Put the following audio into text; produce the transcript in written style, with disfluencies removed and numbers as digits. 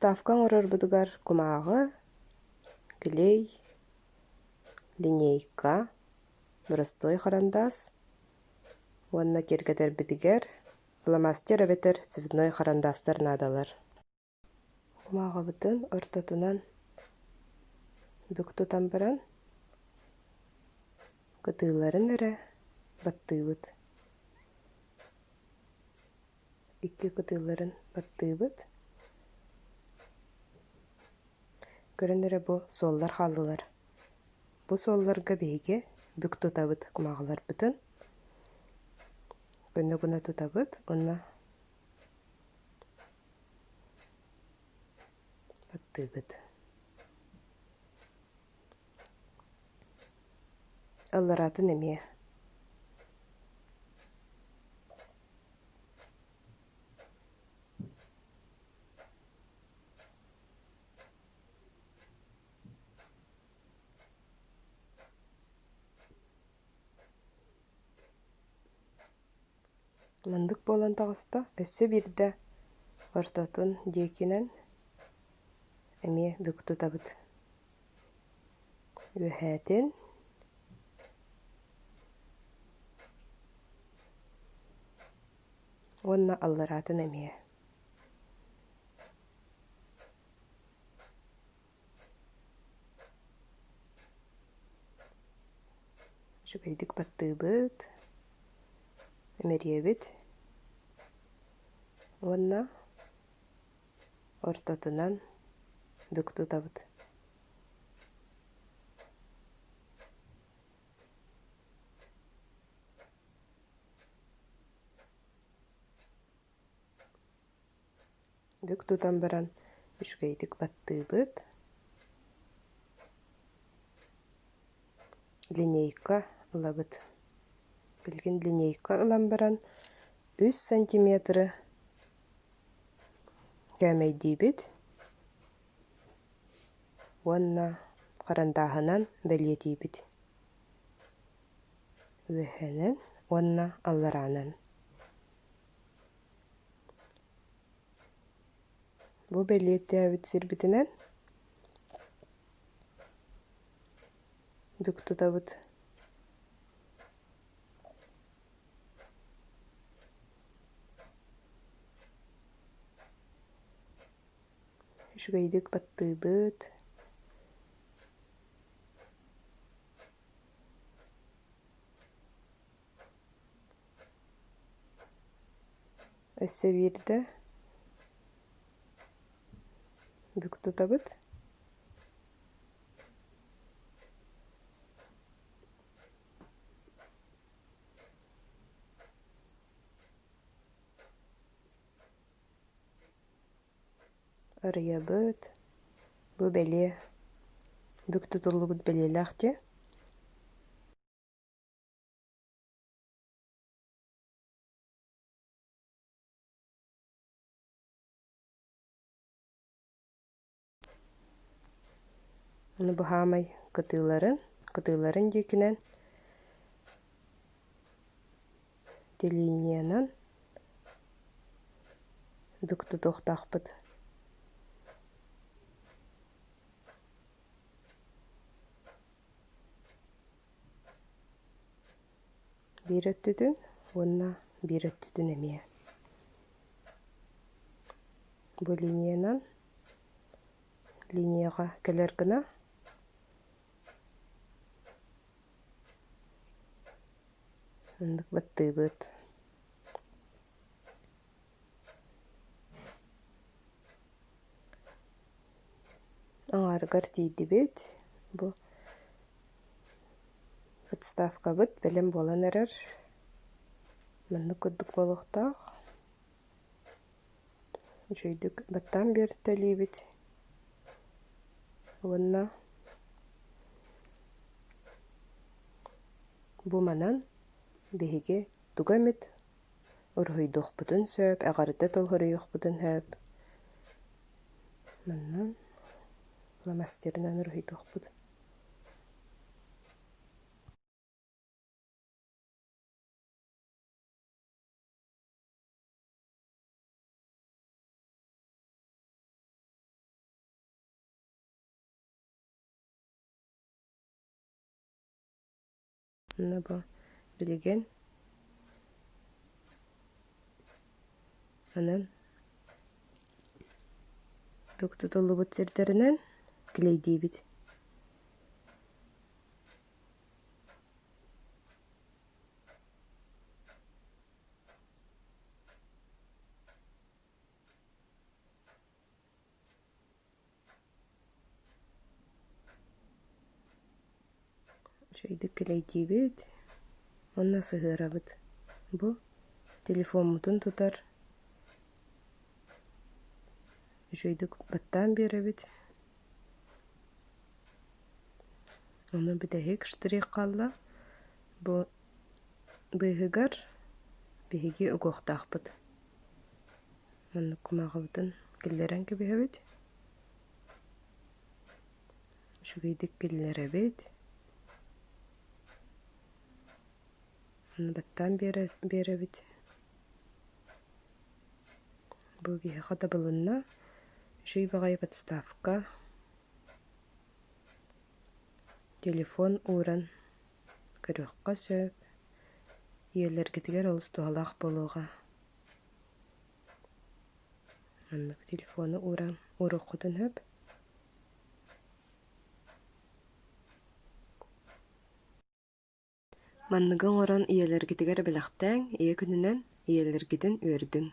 Подставка оҥорорбутугар кумааҕы, клей, линейка, боростуой харандаас уонна киэргэтэрбитигэр фломастер эбэтэр цветной харандаастар наадалар. Кумааҕыбытын ортотунан бүк тутан баран кытыыларын эрэ баттыыбыт. Икки кытыыларын баттыыбыт. Көрөн эрэ бу суоллар хааллылар. Бу суолларга биһиги бүк тутабыт кумааҕыларбытын. Көнө гына тутабыт уонна баттыыбыт. Аллараатын эмиэ. Маннык буолан таҕыста, өссө биирдэ ортотун диэкинэн эмиэ бүк тутабыт. Үөһээтин уонна аллараатын эмиэ. Үчүгэйдик баттыыбыт, имэрийэбит уонна ортотунан бүк тутабыт. Бүк тутан баран үчүгэйдик баттыыбыт. Линейка ылабыт. Билигин линейка ылан баран үс сантиметры кээмэйдиибит уонна харандааһынан бэлиэтиибит. Үөһэнэн уонна аллараанан. Бу бэлиэтээбит сирбитинэн бүк тутабыт. Үчүгэйдик баттыыбыт. Өссө биирдэ бүк тутабыт. Арыйабыт. Бу бэлиэ бүк тутуллубут бэлиэлээх дии. Ону бу хаамай кытыыларын, кытыыларын диэкинэн линиянан бүк тутуохтаахпыт. Биир өттүтүн уонна биир өттүтүн эмиэ. Бу линиянан линияҕа кэлэр гына маннык баттыыбыт. Аҥаарыгар тиийдибит. Бу подставкабыт бэлэм буолан эрэр. Маннык курдук буолуохтаах. Үчүгэйдик баттаан биэртэлиибит уонна бу манан биһиги тугу эмит уруһуйдуохпутун сөп, эҕэрдэ тыл суруйуохпутун сөп. Манна фломастерынан уруһуйдуохпут. Онно бу билигин онон бүк тутуллубут сирдэринэн клейдиибит. Үчүгэйдик килэйдиибит уонна сыһыарабыт. Бу телефоммутун тутар үчүгэйдик баттаан биэрэбит. Ону бүтэһик штрих хаалла. Бу быыһыгар биһиги угуохтаахпыт. Маннык кумааҕыбытын киллэрэн кэбиһэбит. Үчүгэйдик киллэрэбит. Аны баттаан биэрэбит. Бу биһиэхэ табылынна. Үчүгэй баҕайы подставка. Телефон ууран көрүөххэ сөп. Ийэлэргитигэр олус туһалаах буолуоҕа. Маннык телефону ууран ууруоххутун сөп. Манныгы оҥорон ийэлэргитигэр бэлэхтээҥ, ийэ күнүнэн ийэлэргитин үөрдүҥ.